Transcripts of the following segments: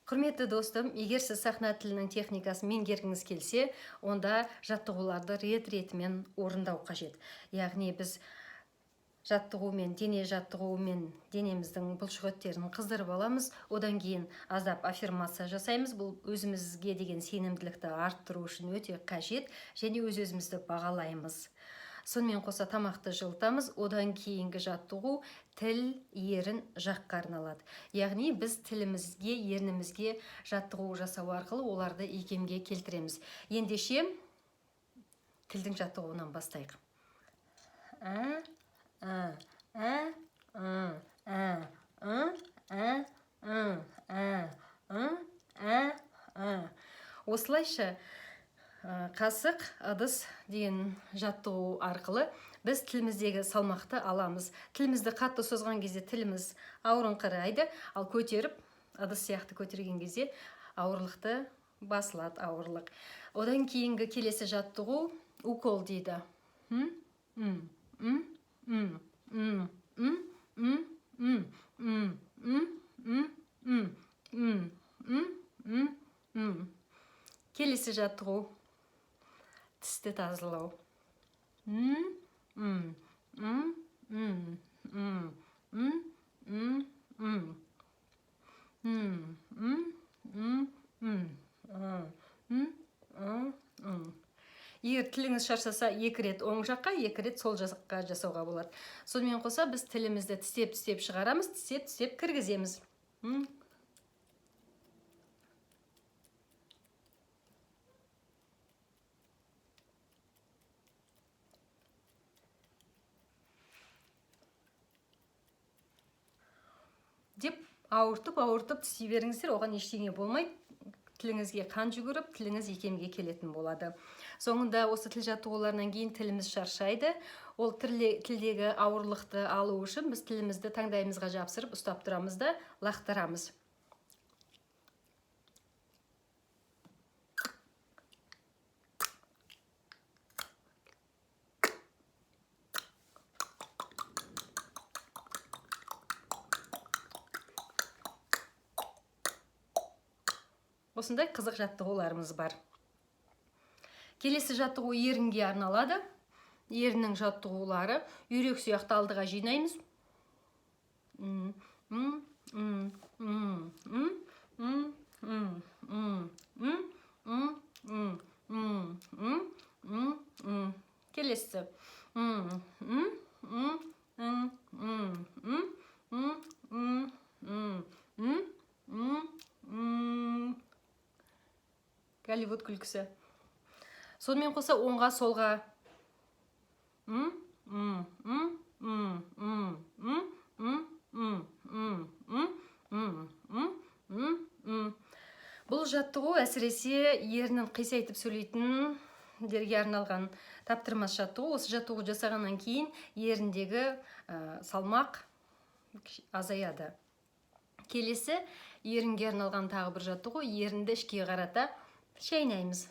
Құрметті достым, егер сіз сахна тілінің техникасын меңгергіңіз келсе, онда жаттығуларды рет-ретімен орындау қажет. Яғни біз жаттығумен, дене жаттығуымен денеміздің бұлшықеттерін қыздырып аламыз. Одан кейін аздап аффирмация жасаймыз. Бұл өзімізге деген сенімділікті арттыру үшін өте қажет және өз-өзімізді бағалаймыз. Сонымен қоса тамақты жылытамыз. Одан кейінгі жаттығу тіл, ерін, жаққа арналады. Яғни біз тілімізге, ернімізге жаттығу жасау арқылы оларды икемге келтіреміз. Ендеше тілдің жаттығуынан бастайық. А, а, а, а, а, а, а, а, а, а, а, а. Осылайша қасық, ыдыс деген жаттығу арқылы біз тіліміздегі салмақты аламыз. Тілімізді қатты созған кезде тіліміз ауырыңқырайды, ал көтеріп, ыдыс сияқты көтерген кезде ауырлықты басылады, ауырлық. Одан кейінгі келесі жаттығу укол дейді. М, м, м, м, м, м, м, м, м, м, м, м, м, м, м, м. Келесі жаттығу тісті тазалау. М, м, м, м, м, м, м, м. М, м, м, м, м, м, м, м. Егер тіліңіз шаршаса, 2 рет оң жаққа, 2 рет сол жаққа жасауға болады. Сонымен қоса біз тілімізді тістеп-тістеп шығарамыз, тістеп-тістеп кіргіземіз. М. Деп ауыртып-ауыртып тістей беріңіздер, оған ештеңе болмайды. Тіліңізге қан жүгіріп, тіліңіз икемге келетін болады. Соңында осы тіл жаттығуларынан кейін тіліміз шаршайды. Ол тілдегі ауырлықты алу үшін біз тілімізді таңдайымызға жапсырып ұстап тұрамыз да лақтырамыз. Осындай қызық жаттығуларымыз бар. Келесі жаттығу ерінге арналады. Еріннің жаттығулары үйрек сияқты алдыға жинаймыз. М, м, м, м, м, м, м, м, м, м, м, м, м, м, м. Келесі. М, м, м, м, м, м, м, м, м, м, м, м. Голливуд күлкісі. Сонымен қоса оңға, солға. М, м, м, м, м, м, м, м, м, м, м, м, м, м. Бұл жаттығу әсіресе ернін қисайтып сөйлейтіндерге арналған таптырмас жаттығу. Осы жаттығу жасағаннан кейін еріндегі салмақ азаяды. Келесі ерінге арналған тағы бір жаттығу, ерінді ішке қарата шайнаймыз.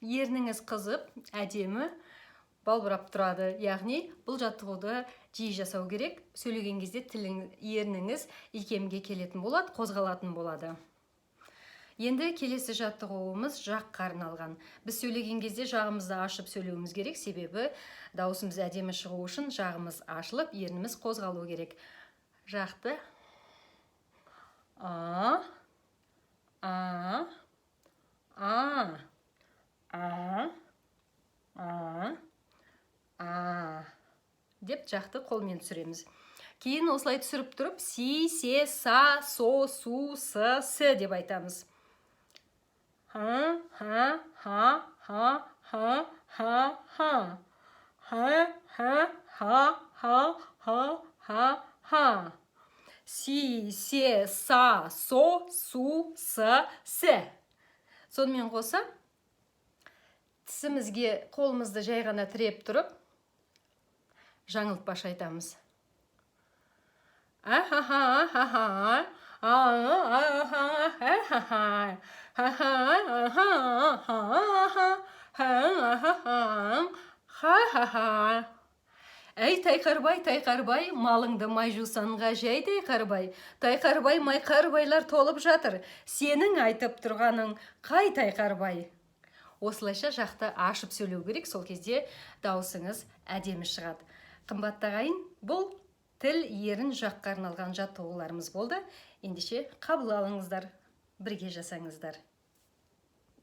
Ерніңіз қызып, әдемі балбырап тұрады. Яғни бұл жаттығуды жиі жасау керек. Сөйлеген кезде ерніңіз икемге келетін болады, қозғалатын болады. Енді келесі жаттығуымыз жаққа арналған. Біз сөйлеген кезде жағымызды ашып сөйлеуіміз керек, себебі дауысымыз әдемі шығу үшін жағымыз ашылып, ерніміз қозғалу керек. Жақты А, А, А, А, А, А деп жақты қолмен түсіреміз. Кейін осылай түсіріп тұрып, си, се, са, со, су, сы, сі деп айтамыз. Ха, ха, ха, ха, ха, ха, ха. Ха, ха, ха, ха, ха, ха, ха. Си, се, са, со, су, сы, сі. Сонымен қоса тісімізге қолымызды жай ғана тіреп тұрып, жаңылтпаш айтамыз. Ахаха, ахаха, Ха-ха-ха. Әй, Тайқарбай, Тайқарбай, малыңды май жусанға жай, Тайқарбай. Тайқарбай, майқарбайлар толып жатыр. Сенің айтып тұрғаның қай Тайқарбай? Осылайша жақты ашып сөйлеу керек, сол кезде дауысыңыз әдемі шығады. Қымбатты ағайын, бұл тіл, ерін, жаққа арналған жаттығуларымыз болды. Ендеше, қабыл алыңыздар, бірге жасаңыздар.